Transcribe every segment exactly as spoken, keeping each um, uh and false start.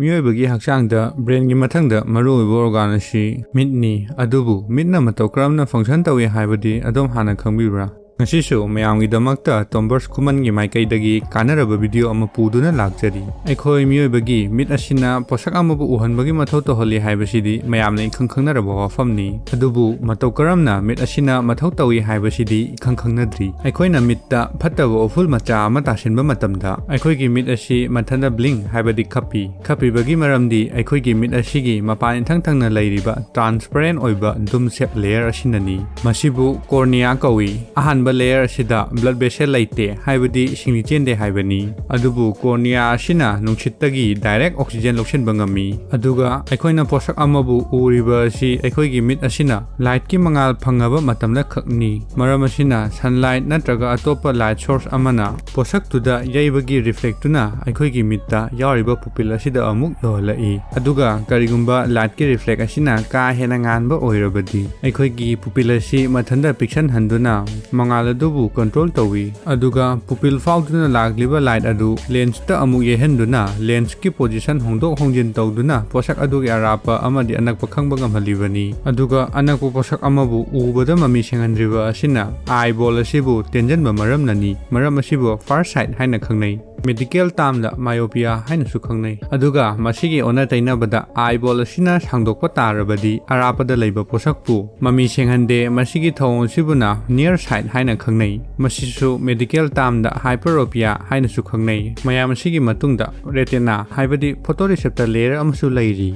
ꯃꯤꯑꯣꯏꯕꯒꯤ ꯍꯛꯆꯥꯡꯗ ꯕ꯭ꯔꯦꯟꯒꯤ ꯃꯊꯪꯗ ꯃꯔꯨꯑꯣꯏꯕ ꯑꯣꯔꯒꯥꯟ ꯑꯁꯤ ꯃꯤꯠꯅꯤ꯫ ꯑꯗꯨꯕꯨ ꯃꯤꯠꯅ ꯃꯇꯧ ꯀꯔꯝꯅ ꯐꯪꯁꯟ ꯇꯧꯏ ꯍꯥꯏꯕꯗꯤ ꯑꯗꯣꯝ ꯍꯥꯟꯅ ꯈꯪꯕꯤꯕ꯭ꯔꯥ? ꯉꯁꯤꯁꯨ ꯃꯌꯥꯝꯒꯤꯗꯃꯛꯇ ꯇꯣꯝꯕꯔꯁ ꯈꯨꯃꯟꯒꯤ ꯃꯥꯏꯀꯩꯗꯒꯤ ꯀꯥꯟꯅꯔꯕ ꯚꯤꯗꯤꯑꯣ ꯑꯃ ꯄꯨꯗꯨꯅ ꯂꯥꯛꯆꯔꯤ꯫ ꯑꯩꯈꯣꯏ ꯃꯤꯑꯣꯏꯕꯒꯤ ꯃꯤꯠ ꯑꯁꯤꯅ ꯄꯣꯠꯁꯛ ꯑꯃꯕꯨ ꯎꯍꯟꯕꯒꯤ ꯃꯊꯧ ꯇꯧꯍꯜꯂꯤ ꯍꯥꯏꯕꯁꯤꯗꯤ ꯃꯌꯥꯝꯅ ꯏꯈꯪ ꯈꯪꯅꯔꯕ ꯋꯥꯐꯝꯅꯤ꯫ ꯑꯗꯨꯕꯨ ꯃꯇꯧ ꯀꯔꯝꯅ ꯃꯤꯠ ꯑꯁꯤꯅ ꯃꯊꯧ ꯇꯧꯏ ꯍꯥꯏꯕꯁꯤꯗꯤ ꯏꯈꯪ ꯈꯪꯅꯗ꯭ꯔꯤ꯫ ꯑꯩꯈꯣꯏꯅ ꯃꯤꯠꯇ ꯐꯠꯇꯕ ꯎꯐꯨꯜ ꯃꯆꯥ ꯑꯃ ꯇꯥꯁꯤꯟꯕ ꯃꯇꯝꯗ ꯑꯩꯈꯣꯏꯒꯤ ꯃꯤꯠ ꯑꯁꯤ ꯃꯊꯟꯇ ꯕ꯭ꯂꯤꯡ ꯍꯥꯏꯕꯗꯤ ꯈꯞꯄꯤ꯫ ꯈꯞꯄꯤꯕꯒꯤ ꯃꯔꯝꯗꯤ ꯑꯩꯈꯣꯏꯒꯤ ꯃꯤꯠ ꯑꯁꯤꯒꯤ ꯃꯄꯥꯟ ꯏꯊꯪ ꯊꯪꯅ ꯂꯩꯔꯤꯕ ꯇ꯭ꯔꯥꯟꯁꯄꯔꯦꯟ ꯑꯣꯏꯕ ꯗꯨꯝ ꯁꯦꯞ ꯂꯦꯌꯔ ꯑꯁꯤꯅꯅꯤ꯫ ꯃꯁꯤꯕꯨ ꯀꯣꯔꯅꯤꯌꯥ ꯀꯧꯏ꯫ ꯑꯍꯥꯟꯕ ꯂꯦꯌꯔ ꯑꯁꯤꯗ ꯕ꯭ꯂꯗ ꯚꯦꯁꯦꯜ ꯂꯩꯇꯦ, ꯍꯥꯏꯕꯗꯤ ꯁꯤꯡꯂꯤ ꯆꯦꯟꯗꯦ ꯍꯥꯏꯕꯅꯤ꯫ ꯑꯗꯨꯕꯨ ꯀꯣꯔꯅꯤꯌꯥ ꯑꯁꯤꯅ ꯅꯨꯡꯁꯤꯠꯇꯒꯤ ꯗꯥꯏꯔꯦꯛ ꯑꯣꯛꯁꯤꯖꯦꯟ ꯂꯧꯁꯤꯟꯕ ꯉꯝꯃꯤ꯫ ꯑꯗꯨꯒ ꯑꯩꯈꯣꯏꯅ ꯄꯣꯠꯁꯛ ꯑꯃꯕꯨ ꯎꯔꯤꯕ ꯑꯁꯤ ꯑꯩꯈꯣꯏꯒꯤ ꯃꯤꯠ ꯑꯁꯤꯅ ꯂꯥꯏꯠꯀꯤ ꯃꯉꯥꯜ ꯐꯪꯉꯕ ꯃꯇꯝꯗ ꯈꯛꯅꯤ꯫ ꯃꯔꯝ ꯑꯁꯤꯅ ꯁꯟꯂꯥꯏꯠ ꯅꯠꯇ꯭ꯔꯒ ꯑꯇꯣꯞꯄ ꯂꯥꯏꯠ ꯁꯣꯔꯁ ꯑꯃꯅ ꯄꯣꯠꯁꯛꯇꯨꯗ ꯌꯩꯕꯒꯤ ꯔꯤꯐ꯭ꯂꯦꯛꯇꯨꯅ ꯑꯩꯈꯣꯏꯒꯤ ꯃꯤꯠꯇ ꯌꯥꯎꯔꯤꯕ ꯄꯨꯄꯤꯜ ꯑꯁꯤꯗ ꯑꯃꯨꯛ ꯌꯧꯍꯜꯂꯛꯏ꯫ ꯑꯗꯨꯒ ꯀꯔꯤꯒꯨꯝꯕ ꯂꯥꯏꯠꯀꯤ ꯔꯤꯐ꯭ꯂꯦꯛ ꯑꯁꯤꯅ ꯀꯥ ꯍꯦꯟꯅ ꯉꯥꯟꯕ ꯑꯣꯏꯔꯕꯗꯤ ꯑꯩꯈꯣꯏꯒꯤ ꯄꯨꯄꯤꯜ ꯑꯁꯤ ꯃꯊꯟꯇ ꯄꯤꯛꯁꯟꯍꯟꯗꯨꯅ ꯃꯉꯥꯜ ꯑꯗꯨꯕꯨ ꯀꯟꯇ꯭ꯔꯣꯜ ꯇꯧꯏ꯫ ꯑꯗꯨꯒ ꯄꯨꯄꯤꯜ ꯐꯥꯎꯗꯨꯅ ꯂꯥꯛꯂꯤꯕ ꯂꯥꯏꯠ ꯑꯗꯨ ꯂꯦꯟꯁꯇ ꯑꯃꯨꯛ ꯌꯩꯍꯟꯗꯨꯅ ꯂꯦꯟꯁꯀꯤ ꯄꯣꯖꯤꯁꯟ ꯍꯣꯡꯗꯣꯛ ꯍꯣꯡꯖꯤꯟ ꯇꯧꯗꯨꯅ ꯄꯣꯠꯁꯛ ꯑꯗꯨꯒꯤ ꯑꯔꯥꯞꯄ ꯑꯃꯗꯤ ꯑꯅꯛꯄ ꯈꯪꯕ ꯉꯝꯍꯜꯂꯤꯕꯅꯤ꯫ ꯑꯗꯨꯒ ꯑꯅꯛꯄ ꯄꯣꯠꯁꯛ ꯑꯃꯕꯨ ꯎꯕꯗ ꯃꯃꯤ ꯁꯦꯡꯍꯟꯗ꯭ꯔꯤꯕ ꯑꯁꯤꯅ ꯑꯥꯏ ꯕꯣꯜ ꯑꯁꯤꯕꯨ ꯇꯦꯟꯖꯟꯕ ꯃꯔꯝꯅꯅꯤ꯫ ꯃꯔꯝ ꯑꯁꯤꯕꯨ ꯐꯥꯔ ꯁꯥꯏꯠ ꯍꯥꯏꯅ ꯈꯪꯅꯩ꯫ ꯃꯦꯗꯤꯀꯦꯜ ꯇꯥꯝꯗ ꯃꯥꯏꯑꯣꯄꯤꯌꯥ ꯍꯥꯏꯅꯁꯨ ꯈꯪꯅꯩ꯫ ꯑꯗꯨꯒ ꯃꯁꯤꯒꯤ ꯑꯣꯟꯅ ꯇꯩꯅꯕꯗ ꯑꯥꯏ ꯕꯣꯜ ꯑꯁꯤꯅ ꯁꯥꯡꯗꯣꯛꯄ ꯇꯥꯔꯕꯗꯤ ꯑꯔꯥꯞꯄꯗ ꯂꯩꯕ ꯄꯣꯠꯁꯛꯄꯨ ꯃꯃꯤ ꯁꯦꯡꯍꯟꯗꯦ꯫ ꯃꯁꯤꯒꯤ ꯊꯧꯑꯣꯡ ꯑꯁꯤꯕꯨꯅ ꯅꯤꯌꯔ ꯁꯥꯏꯠ ꯍꯥꯏꯅ ꯈꯪꯅꯩ꯫ ꯃꯁꯤꯁꯨ ꯃꯦꯗꯤꯀꯦꯜ ꯇꯥꯝꯗ ꯍꯥꯏꯄꯔꯣꯄꯤꯌꯥ ꯍꯥꯏꯅꯁꯨ ꯈꯪꯅꯩ꯫ ꯃꯌꯥꯝ ꯑꯁꯤꯒꯤ ꯃꯇꯨꯡꯗ ꯔꯦꯇꯤꯅꯥ ꯍꯥꯏꯕꯗꯤ ꯐꯣꯇꯣ ꯔꯤꯁꯦꯞꯇꯔ ꯂꯦꯌꯔ ꯑꯃꯁꯨ ꯂꯩꯔꯤ꯫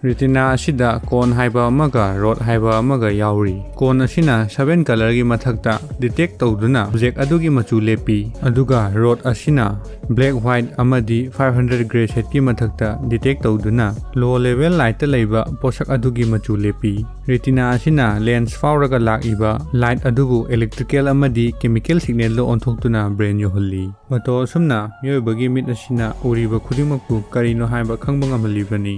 ꯔꯦꯇꯤꯅꯥ ꯑꯁꯤꯗ ꯀꯣꯟ ꯍꯥꯏꯕ ꯑꯃꯒ ꯔꯣꯗ ꯍꯥꯏꯕ ꯑꯃꯒ ꯌꯥꯎꯔꯤ꯫ ꯀꯣꯟ ꯑꯁꯤꯅ ꯁꯚꯦꯟ ꯀꯂꯔꯒꯤ ꯃꯊꯛꯇ ꯗꯤꯇꯦꯛ ꯇꯧꯗꯨꯅ ꯑꯣꯕꯖꯦꯛ ꯑꯗꯨꯒꯤ ꯃꯆꯨ ꯂꯦꯞꯄꯤ, ꯑꯗꯨꯒ ꯔꯣꯗ ꯑꯁꯤꯅ ꯕ꯭ꯂꯦꯛ, ꯋꯥꯏꯠ ꯑꯃꯗꯤ ꯐꯥꯏꯚ ꯍꯟꯗ꯭ꯔꯦꯠ ꯒ꯭ꯔꯦ ꯁꯦꯠꯀꯤ ꯃꯊꯛꯇ ꯗꯤꯇꯦꯛ ꯇꯧꯗꯨꯅ ꯂꯣ ꯂꯦꯚꯦꯜ ꯂꯥꯏꯠꯇ ꯂꯩꯕ ꯄꯣꯠꯁꯛ ꯑꯗꯨꯒꯤ ꯃꯆꯨ ꯂꯦꯞꯄꯤ꯫ ꯔꯦꯇꯤꯅꯥ ꯑꯁꯤꯅ ꯂꯦꯟꯁ ꯐꯥꯎꯔꯒ ꯂꯥꯛꯏꯕ ꯂꯥꯏꯠ ꯑꯗꯨꯕꯨ ꯏꯂꯦꯛꯇ꯭ꯔꯤꯀꯦꯜ ꯑꯃꯗꯤ ꯀꯦꯃꯤꯀꯦꯜ ꯁꯤꯒꯅꯦꯜꯗ ꯑꯣꯟꯊꯣꯛꯇꯨꯅ ꯕ꯭ꯔꯦꯟ ꯌꯧꯍꯜꯂꯤ꯫ ꯃꯇꯧ ꯑꯁꯨꯝꯅ ꯃꯤꯑꯣꯏꯕꯒꯤ ꯃꯤꯠ ꯑꯁꯤꯅ ꯎꯔꯤꯕ ꯈꯨꯗꯤꯡꯃꯛꯄꯨ ꯀꯔꯤꯅꯣ ꯍꯥꯏꯕ ꯈꯪꯕ ꯉꯝꯍꯜꯂꯤꯕꯅꯤ꯫